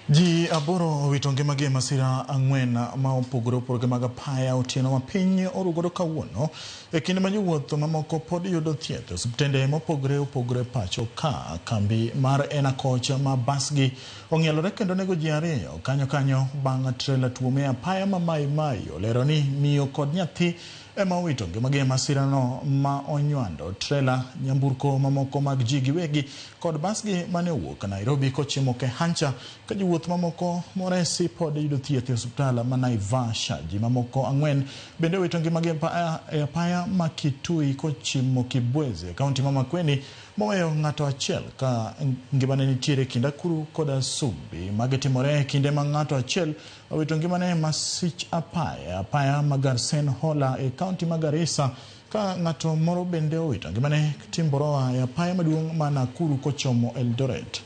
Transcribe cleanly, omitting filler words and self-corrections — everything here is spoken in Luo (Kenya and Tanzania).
Ji 8 owito ngimagi e masira 4 ma opogore opogore mag apaya otieno ma piny orugodo kawuono e kinde ma jowuoth mamoko pod yudo thieth e osiptende mopogore opogore pacho ka. Kambi mar Ena Coach ma basgi ong'ielore kendo nego ji 2 kanyo kanyo bang' trela tuome e apaya ma Mai Mai olero ni miyo kod nyathi ema owito ngimagi e masirano ma onywando trela, nyamburko mamoko mag ji giwegi kod basgi mane owuok Nairobi kochimo Kehancha ka jowuoth mamoko moresi pod yudo thieth e osiptal ma Naivasha. Ji mamoko 4 bende owito ngimagi e apaya ma Kitui kochimo Kibwezi e kaunti ma Makueni moweyo ng'ato achiel ka ngimane nitiere kind Akuru kod Asumbi. Magi timore e kinde ma ng'ato achiel owito ngimane e masich apaya apaya ma Garsen Hola e kaunti ma Garissa ka ng'ato moro bende owito ngimane Timboroa e apaya maduong' ma Nakuru kochomo Eldoret.